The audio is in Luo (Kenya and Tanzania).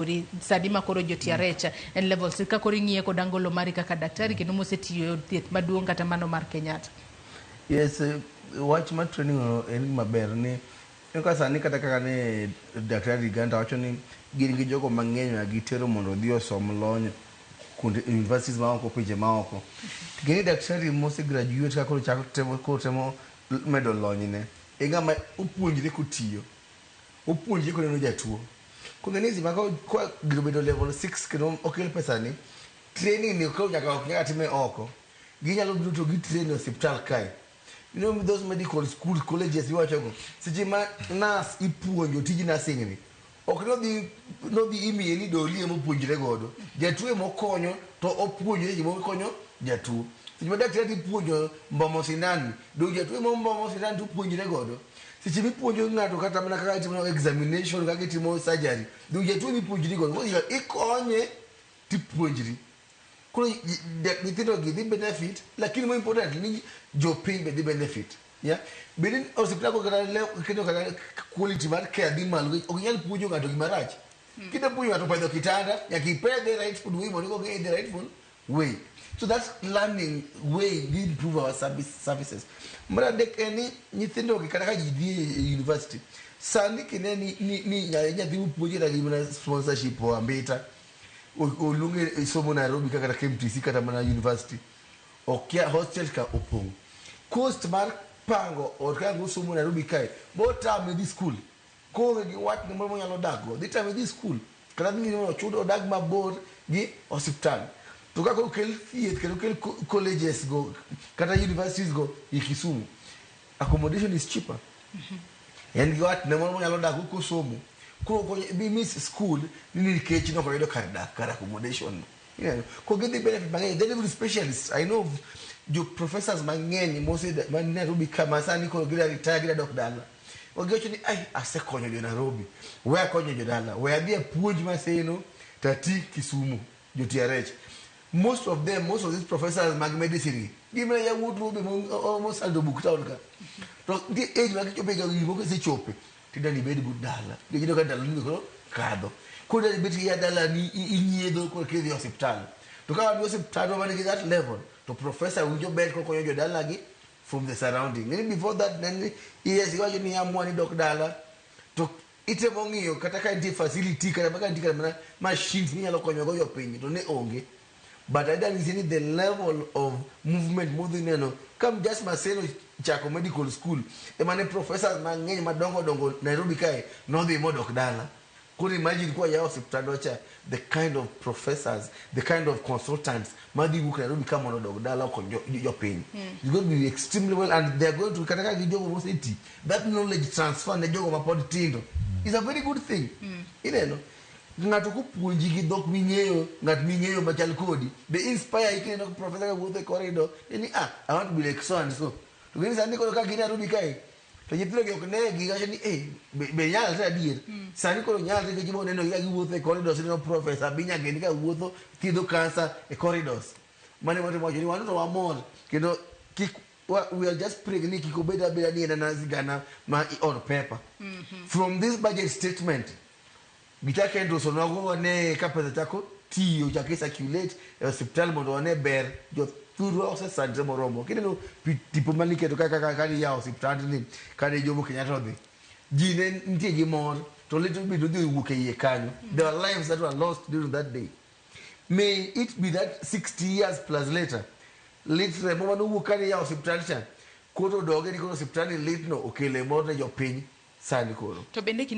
Ori sani ma koro jo TRH en level 6 ka koro ing'iye kod angolo mari kaka daktari kendo mosetiyo e od thieth maduong' kata mano mar Kenyatta. Yes, wach mar training no en gima ber ni ka sani kata kaka ne Daktari Ganta wacho ni gin gi jogo mang'eny ma gitero mondo odhi osom lony kuonde universities maoko, pinje maoko. Ting'e ni daktari mose graduate ka koro chako temo, koro temo medo lonyne e ng'ama opuonjre kotiyo, opuonjre koneno jatuo. Koro ng'e ni seche ma ka gino obedo level 6 kendo okel pesani, training ni koro nyaka ok nyaka time oko. Ginyalo biro to gitrain e osiptal kae. You know those medical school colleges miwachogo, seche ma nurse ipuonjo tij nursing ni, ok nodhi imiye ni doli ema opuonjre godo. Jatuo ema okonyo to opuonjre gima okonyo jatuo. Seche ma daktari ipuonjo mbomo sindan, do jatuo ema ombomo sindan to opuonjre godo. Seche mipuonjo ng'ato kata mana kaka itimo examination, kaka itimo surgery, do jatuo mipuonjri godo. Koro ikonye tipuonjri. Koro nyithindo gi dhi benefit, lakini more important ni jopiny be dhi benefit. Yeah? Bed ni osiptal ko kata kendo kata quality mar care dhi malo, ok inyal puonjo ng'ato gima rach. Kidwa puonjo ng'ato pedho kitanda, nyaka ipedhe rightful way mondo ong'e the rightful way. So that's learning way we improve our services. Mar adek en ni nyithindo gi kata ka ji dhi e university, sani kine ni nyathi mopuonji kata gi mana sponsorship oa Mbita, oluonge e somo Nairobi kata KMTC kata mana university, okia hostel ka opong'. Cost mar pango ot kaka osomo Nairobi kae, botame dhi school. Koonge gi watne moro monyalo dak go, dhi tame dhi school. Kata dhi ni ochud odag mabor gi osiptal. To kaka okel thieth kendo okel colleges go kata universities go e Kisumu, accommodation is cheaper. En gi watne moro monyalo dak go kosomo. Koro ok bi miss school ni nikech nok oyudo kar dak, kar accommodation. Ineno? Koro gidhi benefit mang'eny. Then even specialists, I know of jo professors mang'eny mose man Nairobi ka ma sani koro gida retire, gida dok dala. Giwacho ni ai asekonyo jo Nairobi, we akonyo jo dala, we adhi apuonj Maseno tati Kisumu, jo TRH. Most of them, most of these professors mag medicine gi, gin mana yawuot luo be mosando buk town ka. To nitie age ma kichope ga gimoko isechope, tidwa ni ibed but dala. Nikech ineno ka ndaloni be koro kadho. Koro idwa ni ibet gi dalani inyiedho korka idhi e osiptal. To ka wan gi osiptandwa man gi that level, to professor winjo ber kokonyo jodalagi from the surrounding. Ng'eni before that ne yes iwacho ni amua ni dok dala, to itemo ng'iyo kata ka nitie facility kata ka nitie kata mana machines minyalo konyo go jopiny to ne onge. But adwa nyisi ni the level of movement modhi neno ka just Maseno chako medical school ema ne professors mang'eny madongo dongo Nairobi kae nodhi modok dala. Koro imagine kwa yawo osiptandwa cha, the kind of professors, the kind of consultants madhi wuok Nairobi ka mondo odog dala okony jopiny. It's going to be extremely well and they are going to kata ka gi jogo moseti, that knowledge transfer ne jogo mapod tindo is a very good thing. Ineno? Ng'ato kopuonji gi dhok ming'eyo, ng'at ming'eyo machal kodi, be inspire kineno professor ka wuotho e corridor, ni ah, I want to be like so and so. To gini sani koro ka gin Nairobi kae, to nyithindo gi ok negi wacho ni eh, be nyalre adier. Sani koro nyalre nikech ibo neno gi ka giwuotho e corridors, ineno professor Abinya Gendi ka wuotho thiedho cancer e corridors. Mano ema wacho ni wan to wamor kendo kik we are just praying ni kik obed abeda ni en ana sigana ma on paper. From this budget statement, gichak endorso nogo wane ka pesa chako tiyo, chako circulate e osiptal mondo wane ber jothurwa osesandre moromo. Kineno tipo maniketo ka kaka kane iyawo osiptandni kane Jomo Kenyatta odhi, ji ne nitie gi mor to little bit nodhi owuok e iye kanyo. There were lives that were lost during that day. May it be that 60 years plus later, lit remo manowuok kane iyawo osiptal cha, koro odoge ni koro osiptal ni litno okele mor ne jopiny sani koro. To bende